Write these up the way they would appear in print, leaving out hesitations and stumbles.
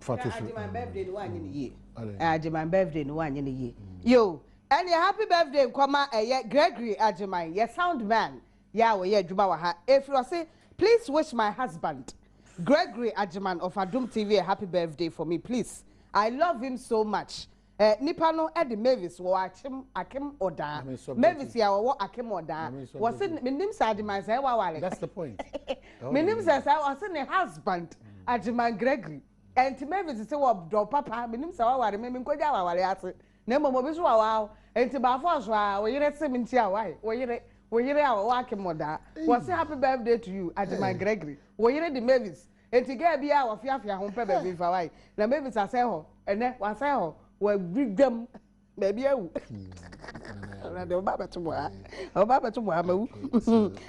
Fa to so. Agyeman birthday no wanyɛ ne yie. Agyeman birthday no wanyɛ ne yie. Yo, ɛneɛ happy birthday nkɔma ɛyɛ Gregory Agyeman, yɛ sound man yɛ a wɔyɛ adwuma wɔ ha. Ɛfiri ɔse, please wish my husband Gregory Agyeman of Adom TV a happy birthday for me please. I love him so much. Eh, nipa no de Mavis wɔ Akyem, Akem Ɔdaa. Mavis a ɔwɔ Akem Ɔdaa. Wɔse, menim sɛ Agyeman sɛ waware. That's the point. Menim sɛ saa, ɔse ne husband Agyeman Gregory. Ɛnti Mavis se wɔ dɔ papa, menim sɛ waware me, menkɔgya waware ase. Na mmom obi nso wawaa wo. Ɛnti by force a, wo yere se mentia wo, why? Wo yere, wo yere a ɔwɔ Akem Ɔdaa. Wɔse happy birthday to you, Agyeman Gregory. Wo yere de Mavis. Enti girl biara a wɔfeafea ho mpɛ baabi mfa wae. Na Mavis asɛe hɔ. Ɛnɛ, wasɛe hɔ. Wadwidwam. Baabi awu. Awurade, ɔba abɛto mo ha. Ɔba abɛto mo ha, mawu.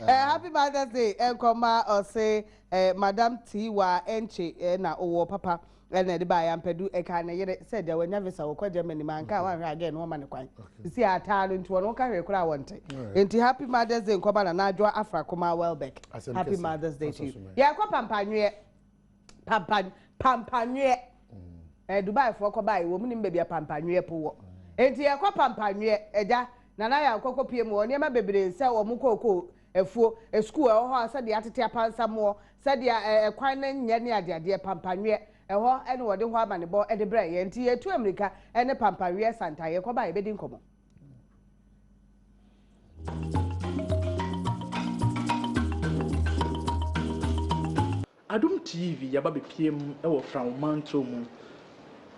Eh, happy Mother's Day. Nkɔma ɔse, eh, Madam Tiwa Enche, eh, na ɔwɔ papa. Ɛna ɛde baeɛ Ampadu ɛkaa ne yere sɛ deɛ wanya visa wɔkɔ Germany ma anka a wanhwɛ a girl no wɔma no kwan. Sisi ataa no nti wɔn woka hwee koraa wɔnte. Nti happy Mother's Day nkɔma Nana Adwoa Afra Kumaa Welbeck. Happy Mother's Day to you. Yɛkɔ Pampanweɛ. Pampa Pampanweɛ. Eh, Dubai foɔ kɔ baeɛ wɔn nim baabi a Pampanweɛ po wɔ. Nti yɛkɔ Pampanweɛ agya Nana yɛ akɔkɔ pie mu wɔ nneɛma bebree sɛ wɔn kookoo afuo, sukuu ɛwɔ hɔ a sɛdeɛ atete apansamoɔ, sɛdeɛ ɛkwan no nyɛ ne adeadeɛ, Pampanweɛ, ɛhɔ ne wɔde hɔ amanebɔ de brɛɛ yɛn. Nti yɛtu ammirika ne Pampanweɛ Santa, yɛkɔba a yɛbɛdi nkɔmmɔ. Adom TV yɛaba bepiem wɔ Frao mantow mu.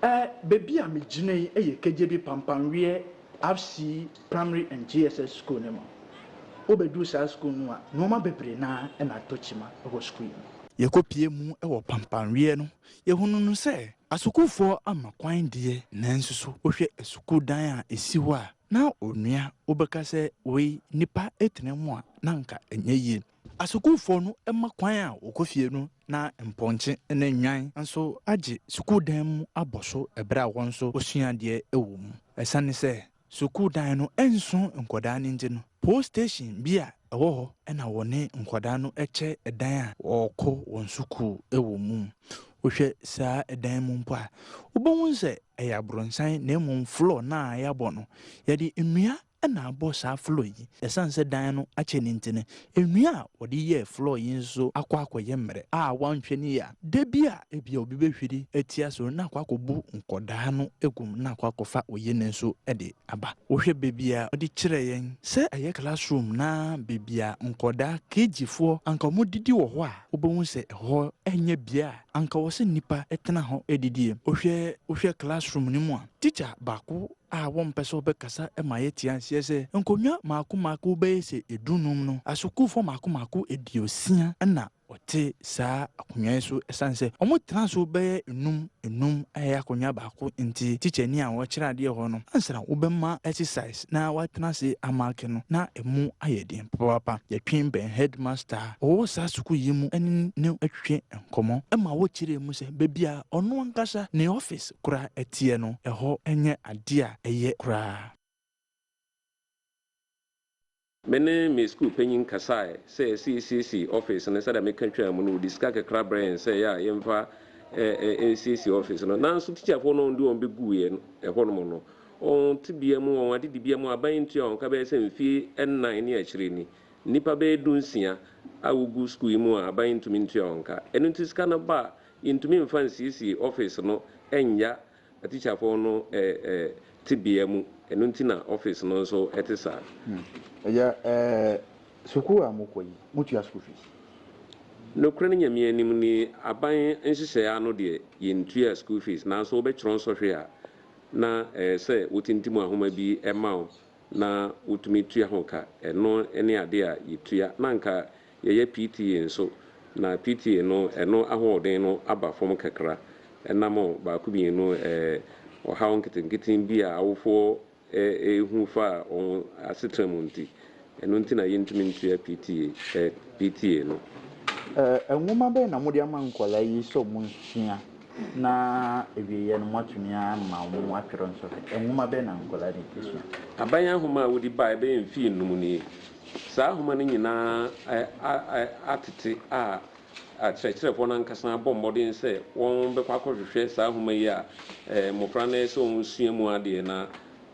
Ɛ baabi a megyina yi yɛ Kadjebi Pampanweɛ RC Primary and JSS School no mu. Wobɛduru saa sukuu no a, nnoɔma bebree no ara na atɔ kyima wɔ sukuu yi mu. Yɛkɔpie mu wɔ Pampanweɛ no, yɛhunuu no sɛ asukuufoɔ ama kwan deɛ, nanso so wohwɛ sukuu dan a ɛsi hɔ a, na onua wobɛka sɛ wei nnipa tena mu a na anka ɛnyɛ yie. Asukuufoɔ no ma kwan a wɔkɔ fie no na mpɔnkye ne nnwan nso agye sukuudan mu abɔ so berɛ a wɔn nso wɔsua adeɛ wɔ mu. Ɛsiane sɛ sukuudan no nso nkwadaa no nti no, post station bi a ɛwɔ hɔ na wɔne nkwadaa no kyɛ dan a wɔkɔ wɔn sukuu wɔ mu. Wohwɛ saa dan mu mpo a, wobɛhu sɛ ɛyɛ aborosan na mmom floor no a yɛabɔ no, yɛde nnua na abɔ saa floor yi. Ɛsiane sɛ dan no akyɛ no nti no, nnua a wɔde yɛɛ floor yi nso akɔ akɔyɛ mmerɛ a wɔanhwɛ no yie a, da bi a ebia obi bɛhwiri atia so na akɔ akɔbu nkɔdaa no agu mu na akɔ akɔfa oyene nso de aba. Wohwɛ baabi a wɔde kyerɛ yɛn sɛ ɛyɛ classroom na baabi a nkɔdaa KG foɔ anka wɔdidi wɔ hɔ a, wobɛhu sɛ ɛhɔ nyɛ bea a anka wɔ sɛ nnipa tena hɔ didie. Wohwɛ wohwɛ classroom no mu a, teacher baako a wɔmpɛ sɛ wɔbɛkasa ma yɛte aseɛ sɛ nkonnwa mmaako mmaako bɛyɛ sɛ dunum no, asukuufoɔ mmaako mmaako 60 na wɔte saa akonnwa yi so ɛsiane sɛ wɔtena so bɛyɛ nnum nnum a ɛyɛ akonnwa baako nti tikyani a ɔkyerɛ adeɛ hɔ no ansa na wobɛma exercise na watena ase amaake no na ɛmu ayɛ den papaapa. Yɛtwe bɛn headmaster a ɔwɔ saa sukuu yi mu ne no twetwe nkɔmmɔ ma wɔkyerɛɛ mu sɛ baabi a ɔno ankasa ne office koraa teɛ no ɛhɔ nyɛ adeɛ a ɛyɛ koraa. Me ne me sukuu panyin kasae sɛ ɛsɛ yesiesie ɔfese no. Sɛnea meka twaa mu no, wɔde sika kakra brɛɛ yɛn sɛ ɛyɛ a yɛmfa nsiesie ɔfese no. Nanso tikyafo no a wɔde wɔn beguu yɛn hɔnom no, wɔn tebea mu, wɔn adedibea mu, aban ntua wɔn ka bɛyɛ sɛ mfe nnan ne akyiri ni. Nnipa bɛyɛ dunsia a wogu sukuu yi mu a aban ntumi ntua wɔn ka. Ɛno nti sika no ba a, yentumi mfa nsiesie ɔfese no nnya Atikyafoɔ no tebea mu, ɛno nti na office no nso te saa. Agya, eh, sukuu a mokɔ yi, motua school fees? Nokorɛ no Nyame anim nie, aban nhyehyɛeɛ ano deɛ yɛntua school fees, nanso wobɛtwerɛ nsɔhwɛ a, na ɛyɛ sɛ wotintim ahoma bi ma wo na wotumi tua ho ka, ɛno ne adeɛ a yɛtua. Na anka yɛyɛ PTA nso, na PTA no ɛno ahoɔden no aba fam kakra ɛnam baako mmienu ɔhaw nketenkete bi a awofoɔ rehu fa wɔn asetena mu nti, ɛno nti na yɛntumi ntua PTA, PTA no. Nwoma bɛn na mode ama nkwadaa yi sɛ wɔnsua na awieeɛ no moatumi ama wɔn atwerɛ nsɔhwɛ? Nwoma bɛn na nkwadaa no sua? Aban ahoma a wode baeɛ bɛyɛ mfeɛ nnum nie. Saa ahoma no nyinaa atete a. Akyerɛkyerɛfoɔ no ankasa bɔ mmɔden sɛ wɔbɛkɔ akɔhwehwɛ saa nhoma yi a mmɔfra no sɛ wɔsua mu adeɛ na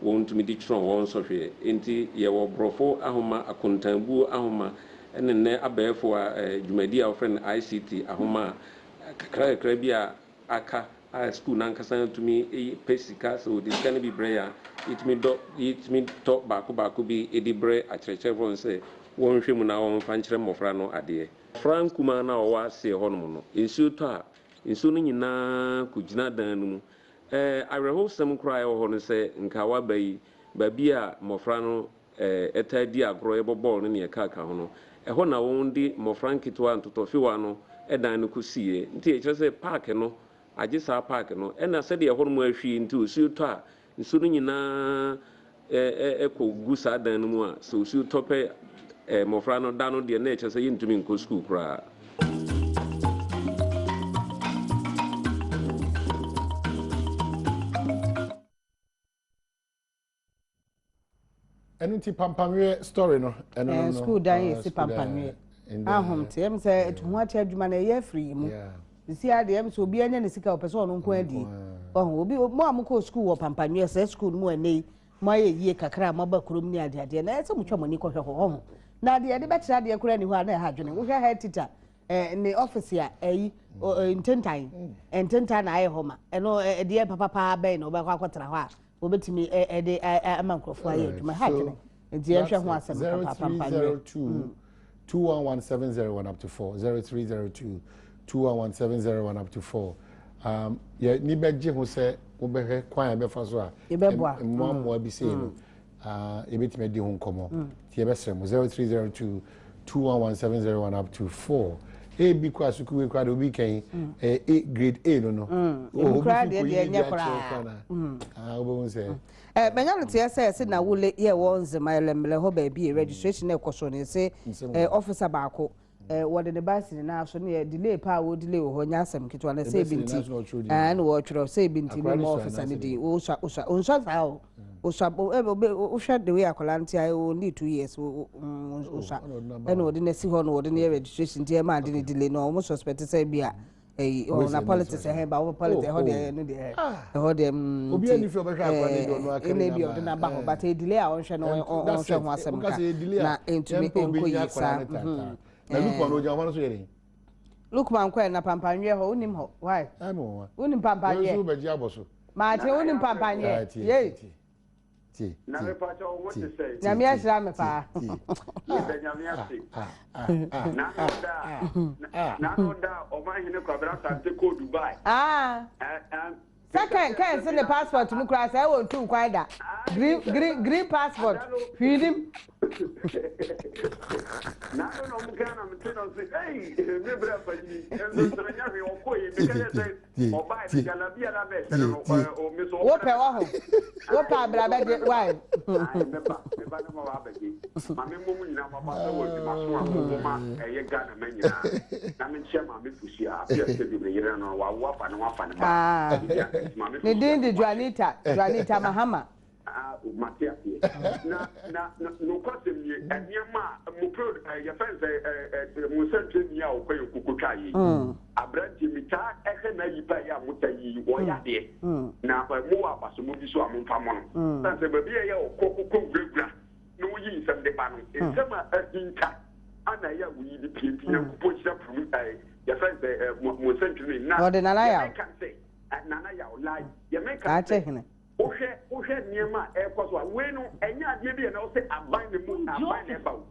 wɔntumi de twerɛ wɔn nsɔhwɛ. Enti yɛwɔ Borɔfo ahoma, akontanbuo ahoma ne nnɛ abɛɛfo a dwumadi a wɔfrɛ no ICT ahoma a kakra kakra bi a aka a sukuu no ankasa tumi pɛ sika sɛ wɔde sika no bi brɛ yɛn a, yɛtumi dɔ yɛtumi tɔ baako baako bi de brɛ akyerɛkyerɛfoɔ no sɛ wɔnhwɛ mu na wɔmfa nkyerɛ mmɔfra no adeɛ. Mmɔfra nkumaa no a wɔwɔ aseɛ hɔnom no, nsuo tɔ a, nsuo no nyinaa kɔgyina dan no mu. Awerɛhosɛm koraa a ɛwɔ hɔ no sɛ nkawa ba yi, baabi a mmɔfra no taa di agorɔ, yɛbɔ bɔɔl ne nea ɛkaka ho no, ɛhɔ na wɔde mmɔfra nketewa ntotɔfewa no dan no kɔsiiɛ. Nti ɛkyerɛ sɛ paake no, agye saa paake no. Ɛna sɛdeɛ ɛhɔnom ahwie nti, osuo tɔ a, nsuo no nyinaa kɔ gu saa dan no mu a, sɛ osuo tɔ pɛ mmɔfra no da no deɛ, na ɛkyerɛ sɛ yɛntumi nkɔ sukuu koraa. Ɛno nti pampamweɛ story no ɛno no no. School dan yɛ si pampamweɛ ahom te ɛm sɛ ɛtu ho akyɛ adwuma na ɛyɛ afiri yi mu sisi adeɛ ɛm sɛ obi anya ne sika ɔpɛ sɛ ɔno nko adie ɔho obi mo a mokɔ school wɔ pampamweɛ sɛ school no mu ɛnɛ yi mo ayɛ yie kakra a moaba kurom ne adeadeɛ na ɛsɛ motwa mo ani kɔhwɛ hɔ ɔho na adeɛ yɛde bɛkyerɛ adeɛ koraa ni hɔ a na ɛha adwene wohwɛ head teacher ne office a ɛyi ntentan ntentan na ayɛ hɔ ma ɛno ɛdeɛ papapaa bɛn na ɔbɛkɔ akɔtena hɔ a wɔbɛtumi ɛde ama nkurɔfoɔ ayɛ adwuma ha adwene nti yɛhwɛ ho asɛm papaapa. 0302 211701 up to 4 0302 211701 up to 4. Yɛ ni bɛgye ho sɛ wobɛhwɛ kwan a yɛbɛfa so a yɛbɛboa mmoa bi sei no, yɛbɛtumi adi ho nkɔmmɔ, nti yɛbɛsrɛ mo 0302 211701 up to 4. Ebi kɔ asukuu wei koraa de obi kɛn ɛyɛ A grade A no. Ebi koraa deɛ deɛ nyɛ koraa. Wobɛhu sɛ Manya no teɛ sɛ ɛsɛ na wole yɛ wɔ nzema ɛlɛmlɛ hɔ baabi registration na ɛkɔ so no ɛsɛ officer baako wɔde ne ba si ne nan so ne yɛ delay paa wɔ delay wɔ hɔ nyɛ asɛm ketewa na sɛ ebi nti ɛna wɔtwerɛ sɛ ebi nti ne ma officer ne din wosua wosua onsua saa o osua wohwɛ the way akwadaa no ti ayɛ o need 2 years osua ɛna wɔde no asi hɔ na wɔde no yɛ registration nti ɛma ade ne delay na wɔn suspect sɛ bi a ɛyi ɔ na politics ɛhɛn ba wɔn politics ɛhɔ deɛ ɛno deɛ ɛhɔ deɛ Obi ani fi ɔbɛhwɛ akwadaa ne deɛ ɔno akari. Ɛna ebi ɔde n'aba hɔ, but delay a ɔnhwɛ no ɔnhwɛ ho asɛm ka na ntumi nkɔ yie saa. Na Lukman no ogyina hɔ no so yɛ den. Lukman kɔ na pampanweɛ hɔ, wonim hɔ why? Wonim pampanweɛ? Nso bɛgye abɔ so. Maate, wonim pampanweɛ yei? Na mepakyɛ wo ho te sɛ? Nyame ahyira me paa. Yɛda Nyame ase. Nano da ɔmanhene Kwabena Asante kɔɔ Dubai. Sɛ kɛn kɛn se ne passport mu koraa sɛ ɛwɔ ntu kwan da, green green green passport hwii nim. Nano na ɔmo kan na mete no se ei me brɛ panyini nso nso nya hwee ɔkɔ yi meka yɛ sɛ ɔbaa ne jalabia na bɛhyɛ no no me so. Wopɛ wɔ ho wopɛ abira bɛgye why. Mɛba mɛba ne ma wabɛgye ma me mmom nyinaa mo aba sɛ wɔ adwuma so a mo ma ɛyɛ Ghana ma nyinaa na menkyia Maame Fusia Apia Sɛbi me yere no wawo afa ne ho afa ne ba. Ne din de Juanita Juanita Mahama. Mate aseɛ na nokwasɛm nie, nneɛma a mo pro yɛfɛn sɛ mo nsɛntwerɛni a ɔkɔ yɛ kokotwa yi aberanteɛ metaa ɛhwɛ na ayi pa yi a mota yi wɔyɛ adeɛ na mowɔ abasomo bi so a momfa mo no sane sɛ baabi a ɛyɛ ɔkɔ kokɔ wurawura na woyi nsɛm de ba no, nsɛm a ahinta ana ɛyɛ a woyi de pie, nti Nyankopɔn hyira puru yɛfɛn sɛ mo nsɛntwerɛni na yɛmeka sɛ Nana Yaw Lai yɛmeka sɛ wohwɛ nneɛma a ɛrekɔ so a, wei no ɛnyɛ adeɛ bi a na wɔsɛ aban na mu aban na ɛba o.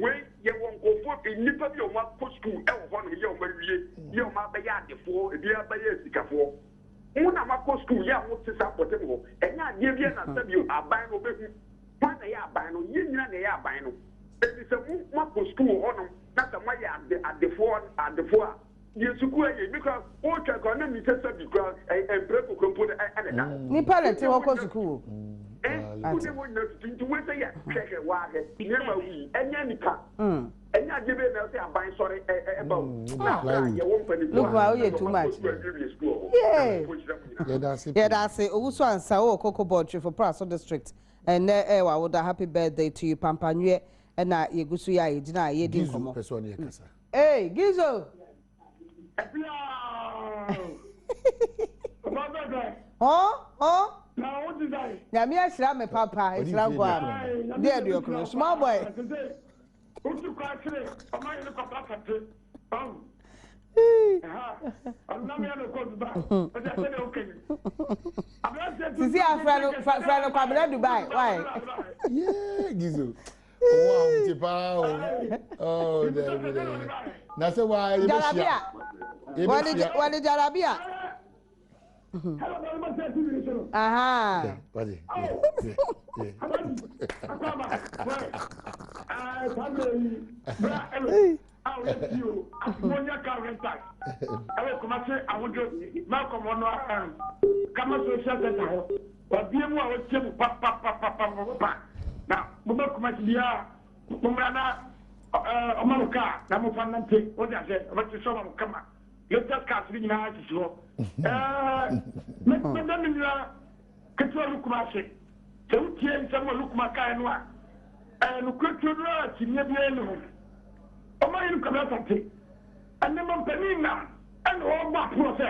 Wei yɛwɔ nkurɔfoɔ nnipa bi a wɔn akɔ sukuu ɛwɔ hɔnom yɛ wɔn awie yɛ wɔn abɛyɛ adefoɔ, ebi abɛyɛ asikafoɔ. Mo na moakɔ sukuu yɛ a mote saa mpɔtam hɔ, ɛnyɛ adeɛ bi a na sɛbi aban no ɔbɛhu. Hwan na ɛyɛ aban no? Yɛn nyinaa na ɛyɛ aban no. Enti sɛ mo moakɔ sukuu wɔ hɔnom na sɛ moayɛ ade adefoɔ adefoɔ a, deɛ sukuu ayɛ mi kora wotwa kora na mi sɛ sɛbi kora mpere kokoro mpo na ɛna da hɔ. Nipa na ti hɔ kɔ sukuu o. Wode hɔ nyina tutu nti wei sɛ yɛ hwɛhwɛ waahwɛ nneɛma wuyi ɛnyɛ nika ɛnyɛ adeɛ bɛyɛ na ɛsɛ aban sɔre ɛba o na abira yɛwɔ mpanimfoɔ. Lukman, woyɛ too much. Yɛda ase. Owusu ansa wowɔ Koko Board Twifo Praso District, ɛnɛ ɛyɛ w'awoda, happy birthday to you. Pampanweɛ ɛna yɛgu so yɛ a yɛgyina a yɛdi nkɔmmɔ. Gizo pɛ sɛ ɔne yɛ kasa. Hey, Gizo. Nyame ahyira me papa, nhyira nko a. Deɛ aduokron, small boy. Sisi a frɛ no frɛ no Kwabena Dubai why? Yeah, Gizo. Owó ahomte paa o. Oh, dabi dabi. Na sɛ waa yɛbɛhyia. Jalabia. Yɛbɛhyia. Wɔde jalabia. Aha. Wade. Wabie mu a ɔkyɛ mu papapapapapa na mobɛ Kumasi biara mommra na ɔma mo kaa na momfa nnante wote aseɛ ɔbɛte sɛ ɔma mo kama latest cars no nyinaa sisi hɔ ɛɛ mɛda me nua ketewa Lukuma ase sɛ wotie nsɛm a Lukuma kae no a ɛyɛ nokorɛ tuo no a kyinniɛ biara nni ho ɔma yɛn Kwabena Asante ɛne mampanin nam ɛna ɔrebɔ aporɔ sɛ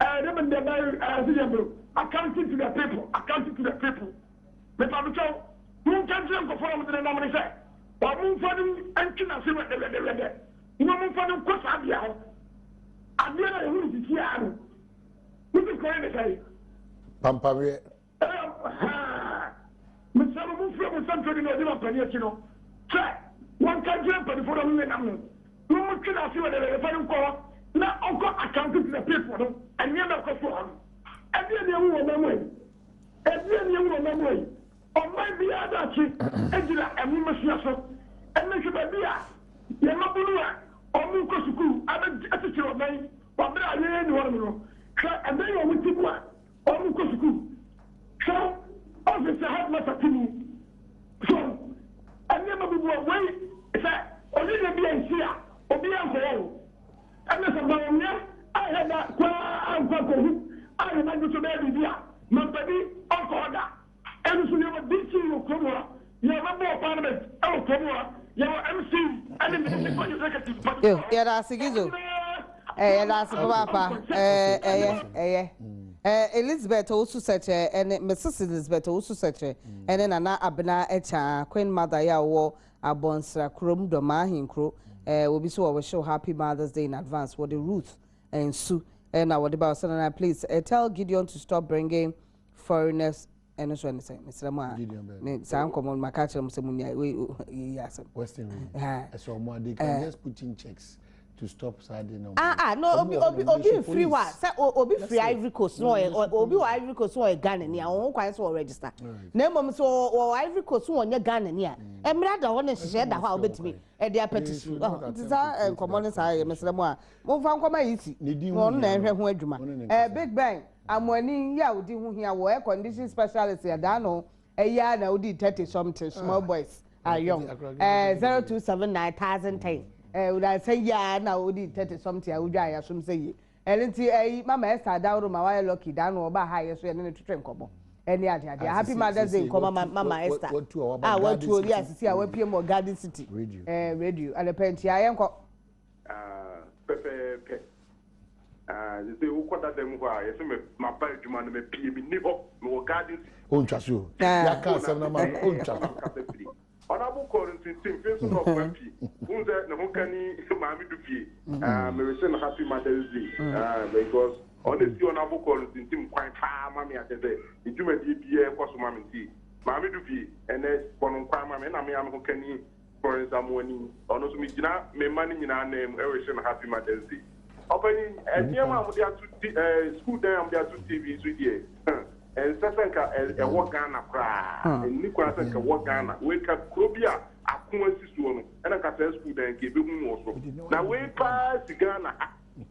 Eh, ne mende bɛn eh, sɛ yɛ bro. Accounting to the people, accounting to the people. Mepa mo kyɛw, monka nkyerɛ nkurɔfoɔ na wɔde nenam no sɛ, wɔn mfa no ntwe n'ase wɛdɛwɛdɛwɛdɛ, na wɔn mfa no nkɔ saa bea hɔ. Adeɛ na yɛhu no sisi ara no, wosi kwan ne sɛn? Pampaweɛ. Mesrɛ mo, momfrɛ mo nsɛmtwerɛni na ɔdi mampanin akyi no sɛ wɔnka nkyerɛ mpanimfoɔ no a wɔn nenam no na wɔntwe no ase wɔ deɛ yɛfa no nkɔ hɔ na ɔnkɔ account to the people no nneɛma ɛkɔ so wɔ hɔ no. Ɛdeɛn na ɛwu wɔ ɔman mu yi? Ɛdeɛn na ɛwu wɔ ɔman mu yi? Ɔman biara daakye gyina nwomasua so. Ɛnnɛ hwɛ baabi a yɛn mmabunu a wɔrekɔ sukuu abɛkyekyere ɔman yi wɔ berɛ a yɛn nni hɔnom no. Hwɛ ɛdan a wɔte mu a Ɔmo kɔ sukuu. Hwɛ office a headmaster te mu. So nneɛma bi wɔ wei sɛ ɔyɛ bi ansi a obiara nkɔ hɔ o. Ɛna sɛ Bawumia anhwɛ da koraa ankɔ ankɔhu a ne nan so bɛyɛ biribi a mampanin ɔnkɔ hɔ da. Ɛno nso yɛwɔ DC wɔ kurom hɔ, yɛwɔ member of parliament wɔ kurom hɔ, yɛwɔ MC ɛne municipal executive mpanyinfoɔ Yo, wɔ hɔ. yɛda ase Wɔn Gizo. nyinaa Eh, yɛda ase papaapa. Eh, ɛyɛ, ɛyɛ. Eh, Elizabeth Owusu Sɛkyɛ ɛne Mrs. Elizabeth Owusu Sɛkyɛ ɛne Nana Abena Ɛkyaa, Queen Mother yi a ɔwɔ Abɔnsra kurom, Dɔmaa Ahenkuro. Eh, obi so wɔ wish wo happy Mother's Day in advance. Wɔde Ruth Nsu ɛna wɔde ba ɔsɛ Nana please eh, tell Gideon to stop bringing foreigners ɛno nso ɛne sɛ mesrɛ mo a me saa nkɔmmɔ no maka akyerɛ mo sɛ munya wei yɛyi asɛm western region ɛsɛ ɔmo ade can just put in checks to stop saa de no ah ah no obi obi obi nfiri hɔ a sɛ obi firi Ivory Coast no ɔyɛ obi wɔ Ivory Coast no ɔyɛ Ghana ni a wɔn kwan sɛ wɔ register na mmom sɛ wɔ Ivory Coast no wɔnyɛ Ghana ni a mmira da hɔ ne nhyehyɛ da hɔ a wobɛtumi ɛde apɛtisi nti saa nkɔmmɔ no saa yɛ mesrɛ mo a momfa nkɔma yi si na ɔno na ɛhwɛ ho adwuma Big Ben Amoani yi a wodi ho hia wɔ air condition specialist yɛ daa no ɛyi ara na wodi 30 something small boys are young eh 0279 1010 eh wodasa yi ara na wodi 30 something a wodwa ayasom sɛ yie ɛno nti ɛyi mama Esther Dawuro ma wayɛ lucky daa no ɔba ha yɛ so yɛne no twetwe nkɔmmɔ ɛne ade ade happy mother's day nkɔmmɔ ma mama Esther a watu obi asisi a wapie mu wɔ Garden City eh radio anɔpa nti ayɛnkɔ. Ah, pɛpɛɛpɛ. Ah, sese wokɔ dada mu hɔ a, yɛsɛ me maba adwuma no mapie menni hɔ, mewɔ Garden City. Ontwa so o. Yɛaka asɛm no ama no, ontwa so. Kasa firi. Honorable kɔɔ ntintim, mfe nso na ɔkwan pii. Wohu sɛ ne ho ka ni maame du fie. Ah, mewese no happy Mother's Day. Ah, because ɔno esi honorable kɔɔ ntintim kwan paa ma me akyɛ sɛ ne dwumadie biara ɛkɔ so ma me nti. Maame du fie, ɛnɛ bɔ no nkwan ma me, ɛna me a me ho ka ni Florence Amoani, ɔno nso megyina me mma no nyinaa nan mu rehyɛ no Happy Mother's Day. Ɔpanyin, nneɛma a wɔde ato ti ɛɛ sukuu dan a wɔde ato TV so deɛ, huh, ɛnsɛ sɛ nka ɛwɔ Ghana koraa. Ɛnni kwan sɛ nka ɛwɔ Ghana. Wei ka kuro bi a ako asi soɔ no, ɛna nka saa sukuu dan nka yɛbɛhu no wɔ so. Na wei paa si Ghana ha,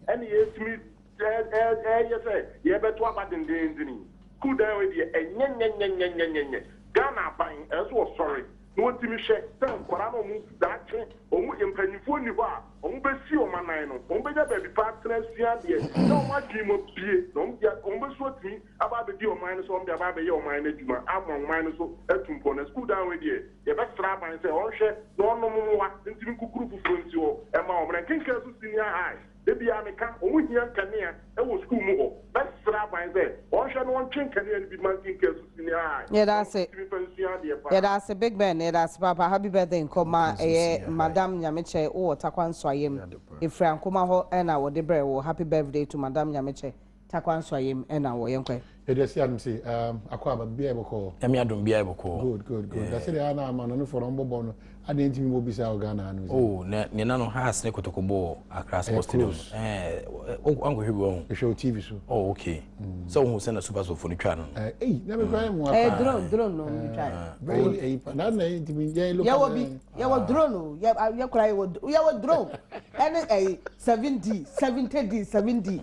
ɛna yɛtumi ɛyɛ sɛ yɛbɛto aba dendeenden yi. Sukuu dan wei deɛ, ɛnyɛ nyɛ nyɛ nyɛ nyɛ nyɛ nyɛ. Ghana aban, ɛsɛ sɛ wɔsɔre na wɔtumi hwɛ sɛ nkwadaa no wɔn daakye, wɔn mpanyinfoɔ nni hɔ a wɔn bɛsi wɔn anan no, wɔn bɛnya baabi pa atena asua adeɛ na wɔn adwene mu abue na wɔn de wɔn bɛso atumi aba abɛdi ɔman no so, wɔn de aba abɛyɛ ɔman no adwuma ama ɔman no so atu mpɔn. Na sukuu dan wei deɛ, yɛbɛsrɛ aban sɛ ɔnhwɛ na ɔnom mmoa ntumi nkukuru foforɔ nsi hɔ ɛma wɔn. Na nkenkan so senior high. Da biara meka, wɔn hia nkanea wɔ sukuu mu hɔ. Mɛsrɛ aban sɛ wɔnhwɛ na wɔntwe nkanea no bi ma Nkinkasu Senior High na Yɛda ase. wɔntumi mfa nsua adeɛ paa. Yɛda ase Big Ben, yɛda ase paapa. Happy birthday nkɔ ma ɛyɛ Madam Nyamekyɛ wowɔ Tarkwa Nsuayem. Ɛfiri Ankoma hɔ na wɔde brɛɛ wo. Happy birthday to Madam Nyamekyɛ. Tarkwa Nsuayem na wɔ. Yɛnkɔ ɛ. Yɛde asi anom se um, akɔ aba biribiara yɛ bɔkɔɔ. Nyame adom biara yɛ bɔkɔɔ. Good good good. Na sɛdeɛ ana amanɔnefoɔ no wɔbɔ bɔɔl no adeɛ ntumi mmɔ bi saa wɔ Ghana hanom sei. Oh na ne na no Hearts ne Kotoko bɔɔ Accra Sports Stadium no close. Ɛɛ wankɔhwɛ bi wahu. Mehwɛ wɔ TV so. Oh okay. Sɛ wohu sɛ na Super Sofo no twaa no no. Ɛɛ ei na me koraa yɛ nwa Ɛyɛ paa. drone drone na wɔde twae. Very ɛyi pa na na ntumi yɛn local. Yɛwɔ bi yɛwɔ drone o yɛ yɛ koraa yɛwɔ yɛwɔ drone ɛne ɛyi 7D 70D 7D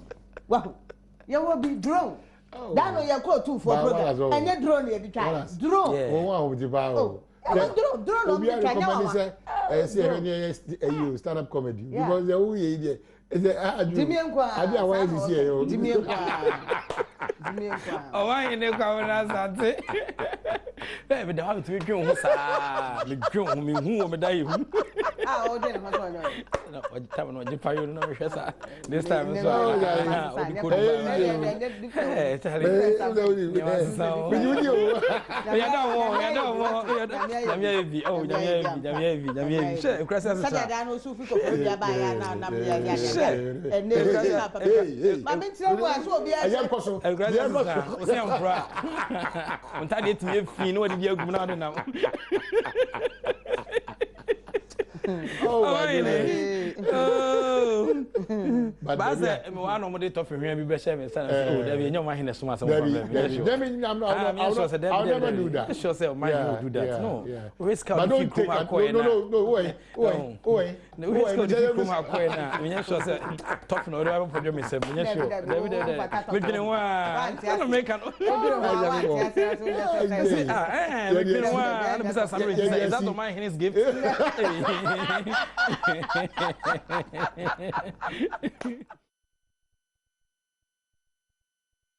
wahu. Yɛwɔ bi drone. Da no yɛ kɔ otumfoɔ program. Ɛnyɛ drone yɛ de twa. Drone. Wɔn a wɔn ti paa o. Yɛwɔ drone drone na wɔn de twa nyɛ wawa. Obi a sɛ ɛyɛ sɛ ɛhwɛ ni ɛyɛ ɛyi o stand up comedy because ɛwɔ yɛ yi deɛ ɛsɛ adu adi a wɔayɛ sisi ɛyɛ o. Jimmy nkwa. Jimmy nkwa. Ɔwɔ ahene kwa wɔn asante. Bẹ́ẹ̀ mi da hɔ a metumi dwen ho saa medwen ho mehu wɔ meda yɛ hu. A ɔdwen ho sɛ ɔnyɛ ɔyɛ. Na ɔgye tam na ɔgye payo no na mehwɛ saa. This time nso a ɔde kɔ dubai. Yɛda wɔ yɛda wɔ yɛda nyame ayɛ bi oh nyame ayɛ bi nyame ayɛ bi nyame ayɛ bi hwɛ ekura sɛ asesa. Sɛdeɛ dan no so fi kɔkɔrɔ dua ba yɛ na nam yɛ yɛ yɛ ɛnɛ ekura sɛ papa maame ntina mu a so obi ɛyɛ nkɔ so ekura sɛ asesa ɔsɛ nkura ntadeɛ tumi efi na wɔde bi agum na ɔde nam. Oh my goodness. Baasɛ mewɔ ano ɔmo de tɔfe hwea bi bɛhyɛ me nsa na sɛ oh dabi ɛnyɛ ɔmo ahene som asɛm ɔfa bɛɛ mi sure. Ah mi sure sɛ dabi dabi dabi sure sɛ ɔmo ahene will do that no wohwɛ sika ɔde fi kurom akɔɛ na wohwɛ sika ɔde fi kurom akɔɛ na menyɛ sure sɛ tɔfe na ɔde ba bɛpɔdwe me nsam menyɛ sure dabi dabi dabi medwene ho aa ɛna meka no ah ɛɛ medwene ho aa ɛna bisa Samiri sɛ is that ɔmo ahene's gift.